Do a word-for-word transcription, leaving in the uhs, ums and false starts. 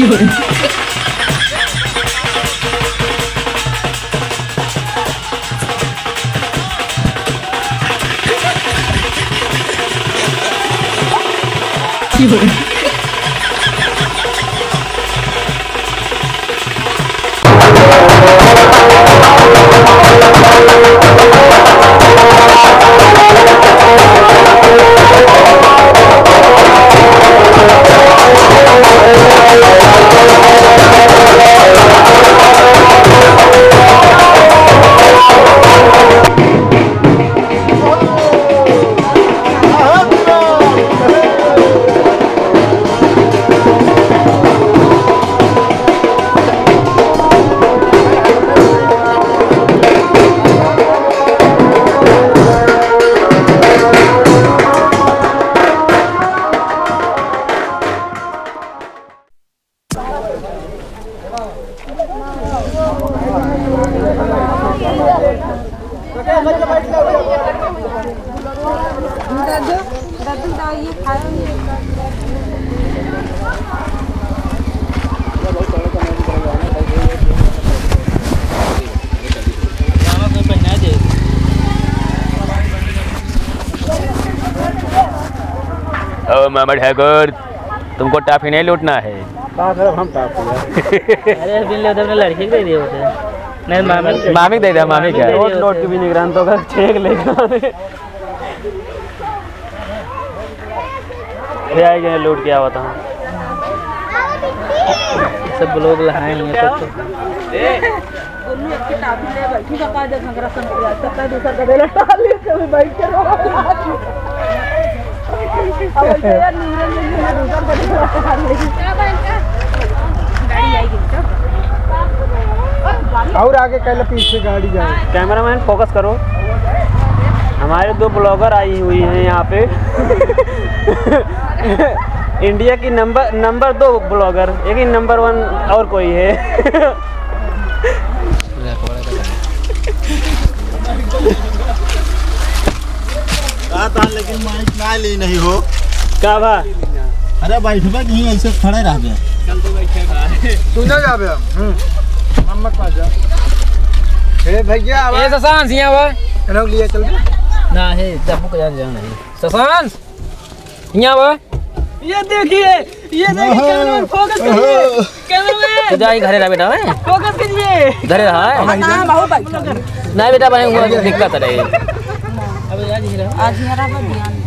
ओ मामा ठाकुर, तुमको टॉफी नहीं लूटना है? का करब हम टॉफी यार? अरे, बिन ले उधर में लड़की को दे दिए होते। नहीं, मामी के। मामी के दे दे, मामी के। नोट, नोट के भी निगरान तो कर, चेक लेकर। अरे, आ गए, लूट के आवत हैं। सब लोग लहाए हैं, सब तो। दोनों एक किताब ले बैठी, का कायदे घंघरा संग के आज तक दूसर का बेला टाल लेते हुए बैठ के रो। अब ऐसे यार, निगरान में भी दूसर का बेला टाल लेते। गाड़ी आएगी, चल। और आगे कह ले, पीछे गाड़ी जाए। कैमरामैन, फोकस करो। हमारे दो ब्लॉगर आई हुई हैं यहाँ पे। इंडिया की नंबर, नंबर दो ब्लॉगर, एक ही नंबर वन और कोई है। का था, लेकिन माइक ना ली नहीं हो। का बा? अरे बैठबे नहीं, ऐसे खड़े रह गए। चल तो बैठे भाई। तू ना जाबे हम। हम्म। हम मत पा जा। ए भैया, आवा। ए ससान, सिया बा। रोक लिया, चल। ना है, जब को जान जाना है। ससान, हियाँ बा। ये देखिए, ये देखिए, ओहो। कैमरामैन फोकस कीजिए। ओहो। कैमरामैन। तू जा, ई घरे रह बेटा, हैं? फोकस कीजिए। घरे रह, हैं? हाँ, हाँ, बहुत अच्छा। नहीं बेटा, बने हुआ दिक्कत रही। अब आज ही रहा। आज ही रहा, ध्यान।